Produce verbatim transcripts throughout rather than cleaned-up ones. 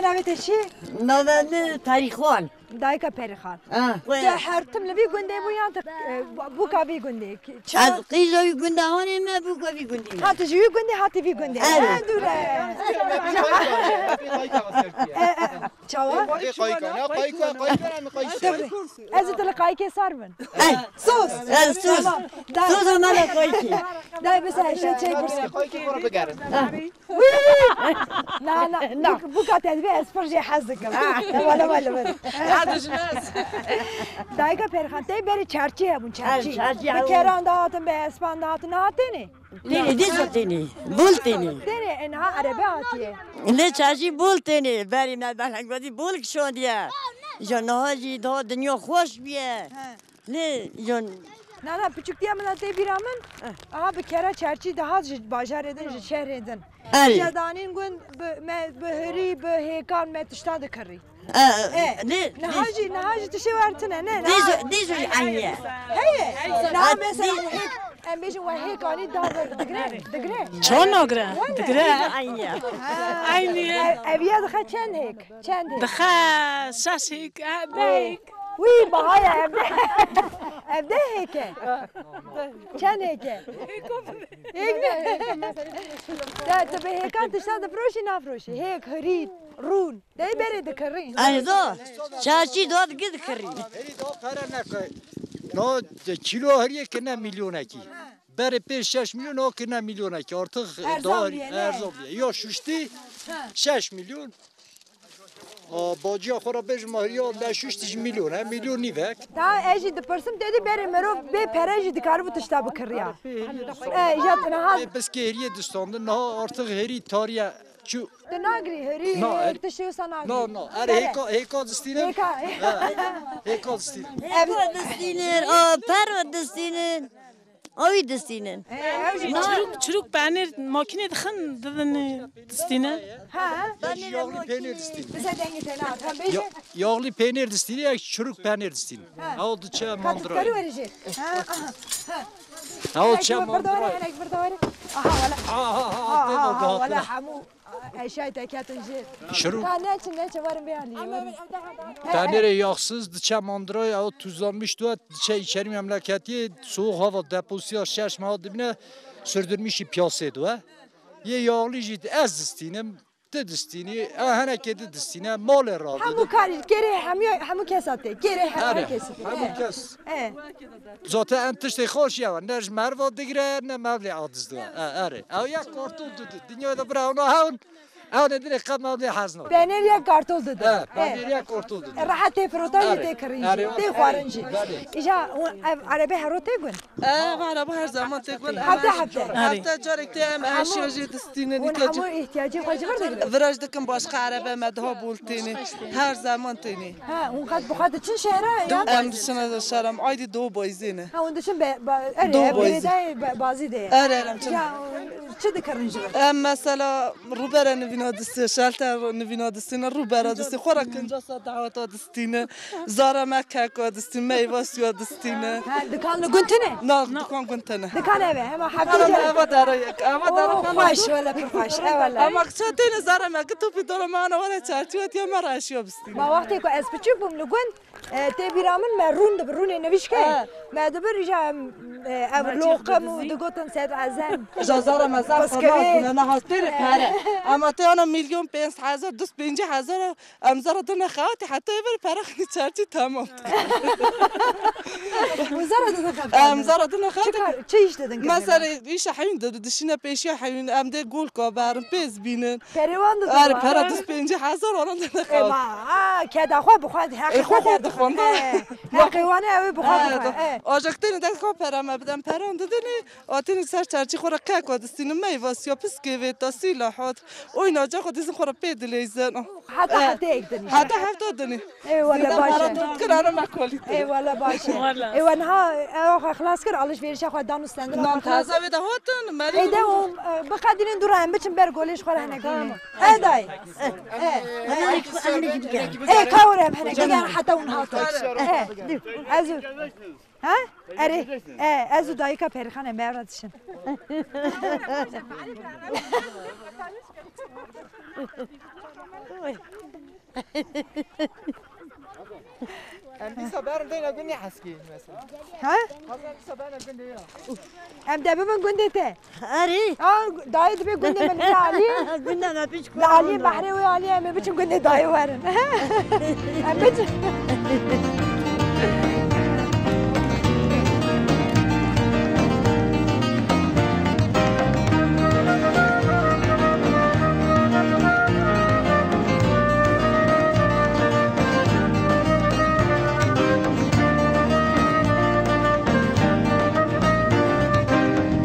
Navê te çi? Navê min Perîxan. Dayika Perîxan. Ah. Tu her tim li vî gundê bû yan tu, e, bûka vî gundê? Çawa? Ez qîza wî gunda hanê me, bûka vî gundê me. Ha, tu ji wî gundê hatî vî gundê. Evet. Ha, dûr e. E, e, çawa? Ê, qayka, ne qayka, qayka, ne qayka. Ez ê tu li qaykê sar bin. Ey. Sos. Ez sos. Tamam. Dayê. Sos ama ne qayki. Dayê, mesela, şey, şey, Ê, qayki xwe bigerin. Wî! Na, na, na. Bûk-, bûka te divê ez pir jê hez dikim. Wala, wala, wala. Hadi jines. Dayika Perîxan, tey berê çerçî hebûn, çerçî. Ha, çerçî hebûn. Bi keran dihatin, bi espan dihatin, niha tênê? Tênê, dîsa tênê. Bol tênê. Tênê, e, niha erebe hatiye. Lê çerçî bol tênê. Berî me beleng wedî bol kişandiye. Ya niha jî daha dinya xweş bûye. He. Lê, yan. Na, na, piçûktiya min a tê bîra min. Eh. Aha, bi kera çerçî dihat ji bajarê din, ji şehrê din. Erê. Îja danîn gund bi, me, bi hirî, bi hêkan me tişta dikirî. Eh, eh, lê, niha jî, niha jî tişê wer tune, ne, niha. Dîzo, dîzo jî eynî ye. Heye. Niha mesela hêk, em bêjin we hêkanî da digre, digre. Çawa nagre? Wele. Digre. Dîzo eynî ye. Ha. Eynî ye. Ev, ev ya dixe çend hêk? Çend hêk? Dixe şeş hêk, eh, deh hêk. Wî, bahaya em de. Em de hêke. Çend hêke? Hêk ne? Te, tu bi hêkan tiştan difiroşî, nafiroşî? Hêk, hirît, rûn. Dey berê dikirî. Erê do. Çarşî do dikir dikirî. Herî do pere neke. No, kîlo hiriyê kirine milyonekî. Berê pênc şeş milyon, o kirine milyonekî. Artık erzan daha bûye, ne? Erzan bûye. Yo şuştî şeş milyon. A, baciya xwe re bêjim, a, ya leşûş tij milyon, he, milyon nîvek. Da ez jî dipirsim, te dî berê mirov bê pere jî dikaribû tişta bikiriya. E, ja niha. Ê, piskê hêriyê distandin, niha artık hêrî tariye çû. Tu nagirî hêrî, na, hêr, hêr, tiştê wisa nagirî. Na, na, erê hêka, hêka distînin. Hêka. He, hêka distînin. Hêka distînin, a, per distînin. Ew ê distînin. Ê, ew jî çirûk, çirûk penêr makînê dixin didin distîne. Ha? Yek jî yağlı peynir distînin. Bize dengê te nehat. Hem bêje. Ya-, yağlı peynir distînin, yek çirûk penêr distînin. Ha. Ew diçe mandiray. Katkari weri jî. Ha, aha, ha. Ew çe mandiray. Hinek bir de weri, hinek bir de weri. Aha, wala. Aha, aha, aha, aha, wala hemû. Eşyayê te ketin jê. Şirû. Ta neçin, neçe warin bê alî. Tenêrê yağsız diçe mandiray, ew tuzlanmış dua diçe içeri memleketiyê, soğuk hava deposuya şeş meha dibine sürdürmüş piyasê dua. Yê yağlı jî ez distînim, tu distînî, ew henekê di distîne, malê radî. Hemû karî, kêrê hemû, hemû kesa tê, kêrê hemû kesî tê. Hemû kes. E. Zaten em tiştê xweş ya, ne ji merva digire, ne mevlê adiz dua. E, erê. Ew ya kartol didi. Dinya de bira ona hewn. Ew ne dinê qet mevlê hezna. Penêr ya kartol didi. E, penêr ya kartol didi. E, rahat tê firota jî tê kirin jî. Tê xwarin jî. Îja, ev erebe hero tê gund? E, ev erebe her zaman tê gund. Hefte hefte. Hefte carek tê em eşya jî distînin. Hûn hemû ihtiyacê xwe ji vir digrin. Viraj dikin başqa erebe me daha bol tênê. Her zaman tênê. Ha, hûn qet bi xwe diçin şehra ya? Em diçin şehra, em aydî do bayzê ne. Ha, hûn diçin be, ba, erê, do bayzê. Girêdayê ba, bazî de. Erê, erê, em çin. Ya, çi dikirin ji vir? Em mesela rûbere nivîna distî, şelter nivîna distî, ne rûbere distî, xwe re kinca sa daweta distî ne. Zara me keka distî, meyva suya distî ne. Ha, dikan li gund tune? Na, dikan gund tune. Dikan eve, hema hevdî. Dikan eve, eva dere yek, eva dere. Oh, xweş, wele pir xweş, eyvallah. Ama kisa têne zara me, ki topî dora me ana were çarçiya tiya me re eşya bistî. Ma wextê ku ez piçûk bûm li gund, e, tê bîra min me rûn dibir, rûnê nivîşkê. E. Me dibir îja em, e, ev loqim û digotin Sed Ezem. Ja zara me zaf xwemas bûne, ne has têne pere. Ama tê ana milyon pênc sed hezar, du sed pêncî hezar, em zara dine xewatî heta êvir pere xinî çerçî tamam. Û zara dine xewatî. Em zara dine xewatî. Çi kar, çi îş didin? Mesela îşa heyûn de dişine pêşiya heyûn, em dê gol kaberin, pêz bînin. Perê wan didin. Erê, pera du sed pêncî hezar wana dine xewat. Ema, a, keda xwe bi xwe, heqê xwe dixwin. Heqê wan e, ew ê bi xwe dixwe. Aja kitêne dest xwe pera me bidem, peran didinê. Atînin ser çerçî xwe re keka distînin, meyvasiya, piskê vêta, sîlahat, oynaca xwe dizin xwe re pê dileyzin. Heta hefteyek dinî. Heta hefta dinî. Ê wele baş e. Zîde para tu dikir, ana me kolî. Ê wele baş e. Wele. Ê we niha ew xwe xilas kir, alişverişa xwe dan û stendina xwe xilas. Nan taze wê de hatin, merî. Ê de û, e, biqedînin dû re em biçin ber golê ji xwe re hinek bînin. Ê dayê. Ê. Ê ka were em hinek bigere heta hûn hatin. Ê. Ez û Ha? Erê, e, ez û dayika Perîxan em ê re dişin. Oy. Em dîsa berin deyna gundê Heskê mesela. Ha? Hazır dîsa berin gundê ya. Em de bibin gundê te. Erê. Ha, dayê dibe gundê min li Aliyê. Gundê me piç. Li Aliyê behrê wê Aliyê em ê biçin gundê dayê werin. Em biçin.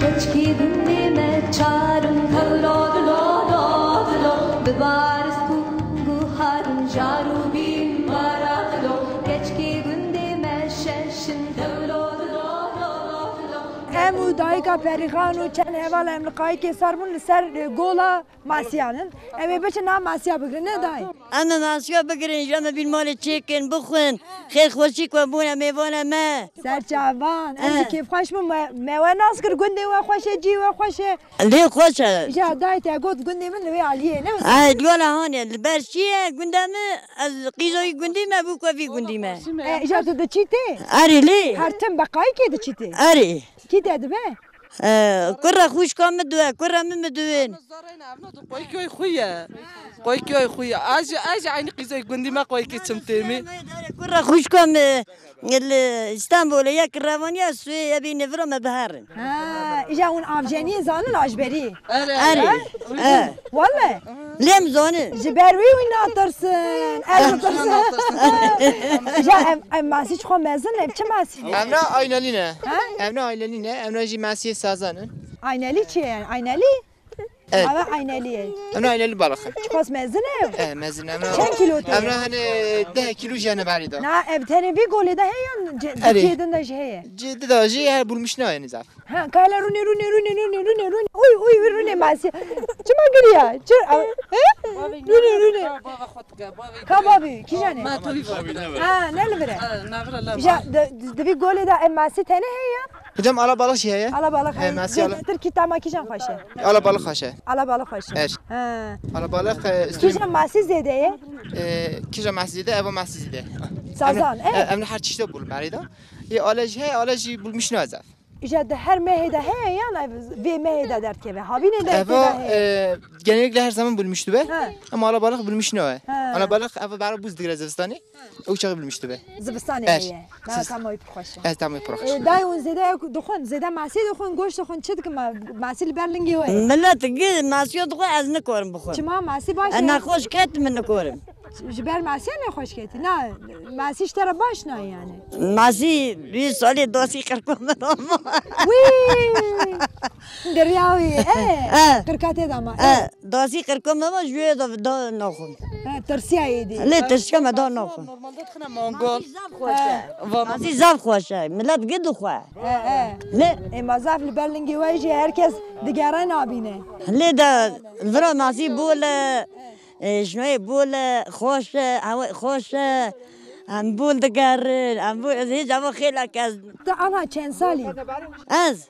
Keçkê gundê me çar in tewla dilo, dilo, dilo, bi barisk û guhar û jar û bîn bara dilo. Keçkê gundê me şeş in tewla dilo, dilo, dilo, dilo. Em û dayika Perîxan û çend heval em li qayikê ser bûn li ser, e, gola masiyan in. Em ê biçin na masiya bigrin, ne dayê? Em ê masiya bigirin, ji em ê bîn malê çêkin, bixwin. Xêr xweşî ku bûne mêvana me. Serçavan, em jî Eh. kêfxweş bûn. Me, me we nas kir, gundê we xweş e, cî we xweş e. Lê xweş e. Îja dayê te got gundê min li wê aliyê, ne wisa? Ay, diyala hanê, li ber çi ye? Gunda me, ez qîzoyî gundî me, bû ku vî gundî me. E, îja tu diçî tê? Erê lê. Her tim be qayikê diçî tê? Erê. Kî te dibe? E, kurra xwişka min dibe, kurra min mi dibin. Zareyna evna du qoykiyoy xu ye. Qoykiyoy xu ye. Ez jî, ez jî eynî qîzey gundî me qoykê çim têmî. Kurra xwişka min li Îstanbulê ye, kirevaniya suê ye bî nêvira me biherin. Ha, îja hûn avjeniyê zanin ajberî. Erê. Erê. Wele. Lêm zonin. Ji ber wî wî natirsin. Ez natirsin. Ja em, em masî çi xwe mezin, em çi masî? Em na aynelî ne. Ha? Em na aynelî ne. Em na jî masî sazan in. Aynelî çi ye yani? Aynelî? Evet. Ava aynelî ye. Em na aynelî balık. Çi xwe mezin e? Eh, mezin em na. Çend kilo te? Em na hani deh kilo jene bari da. Na, ev tenê vî golê de heye yan ce-, Erê. Dikê din de jî heye? Ciddi da jî her bulmuş ne yani zaf. Ha, ka hele rûnê, rûnê, rûnê, rûnê, rûnê, rûnê. Uy, uy, uy, rûnê masî. Çima giriya? Çi, a, he? Rûnê, rûnê. Ka bavê, kîjan e? Ma tu vî va. Ha, ne li vir e? Ha, na vir e, la. Ja, ma. Di, di, di vî golê de em masî tenê heye ya? Hocam, alabalık şey heye. Alabalık heye. He, masî ala- Zêdetir kî tama kîjan xweş e? Alabalık xweş e. Alabalık xweş e. Evet. Ha. Alabalık, e, üstü- Kîjan masî zêde ye? E, kîjan masî zêde, eva masî zêde. Sazan, Em, e? e, em her çeşit bul merida. E, alej he, alej bulmuş ne zaf. Îja di her mehê de heye yan ev vê mehê de derdikeve? Havînê de Eva, heye? E, genellikle her zaman bulmuştu be. Ha. Ama alabalık bulmuş ne o? Ha. Alabalık eva bara buz digre zivistanê. O çağı bulmuştu be. Zivistanê Er. Heye. Na Siz- tamam, pir xweş e. Evet, tamam, pir xweş. E, dayê hûn zêde ew dixwin, zêde masî dixwin, goşt dixwin, çi dikin ma-, masî li ber lingê we ye? Millet gi masî dixwe, ez nikorim bixwim. Çima masî baş e? Ez nexweş ket min nikorim. Ji ber masî nexweş ketî? Na, masî ji te re baş nayê yani. Masî vî salê dasî qirko min ama. Wî! Giriya wî, e? E. Qirka tê de ma, e? E, dasî qirko min ama ji wê de da naxwim. E, tirsiya êdî. Lê tirsiya me da naxwim. Normalde dixine mangol. Masî zaf xweş e. Va- Masî zaf xweş e. Millet gi dixwe. E, e. Lê Ê ma zaf li ber lingê we jî her kes digere nabîne. Lê de vira masî bol e. E, jinoyê bol e, xweş e, ew xweş e. Em bol digerin, em bol, ez hêj eva xêla kes. Tu ava çend salî? Ez?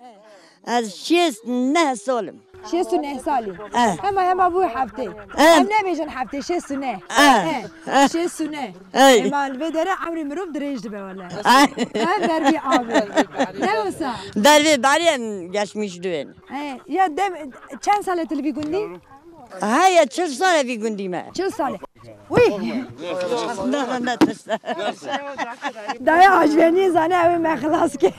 Ez şêst neh sal im. Şêst û neh salî. Eh. Hema hema bû heftê. Eh. Em nebêjin heftê, şêst û neh. Eh. Eh. Eh. Şêst û neh. Ey. Hema li vê dere emrê mirov dirêj dibe wele. Ay. Eh, derbî abi. Ne wisa? Derbê barê em geçmiş duyên. Eh, ya dem, çend sal e tu li vî gundî? Heye, çil sal e vî gundî me. Çil sal e. Wî! Ne, ne, ne, tişt. Dayê ajbeniyê zane ew ê me xilas ke.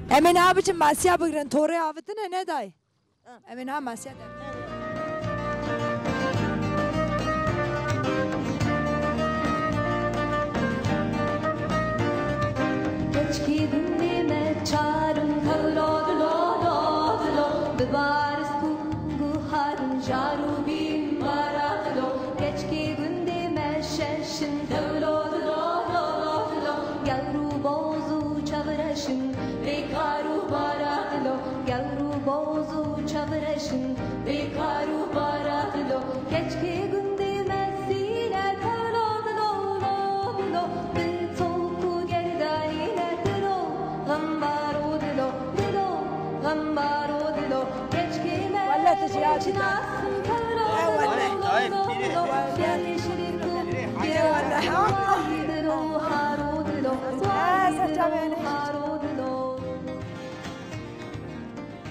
Em ê niha biçin masiya bigrin, torê avitine ne dayê? Em ê niha masiya derkevin. Keçkê gundê me Çarim tewlo dilo lo dilo, bi barisk û guharin jar û bîn bara dilo, keçkê gundê me şeşin tewlo dilo lo lo dilo, gewr û boz û çevreşin bêkar û bara dilo, gewr û boz û çevreşin bêkar û bara dilo, keçkê gundê me sîne tewlo dilo lo dilo, bi tok û gerdanî ne dilo, xembaro dilo, dilo, xembaro dilo, keçkê me Wele tu jî hatî te. Çinasin tewlo He, dilo wele. Lo dilo, Tayyip, dilo, tire. Wele. Gelişlik û He, wele. Dilo, haro dilo, Ha, wayî dilo, serçaveyê. Haro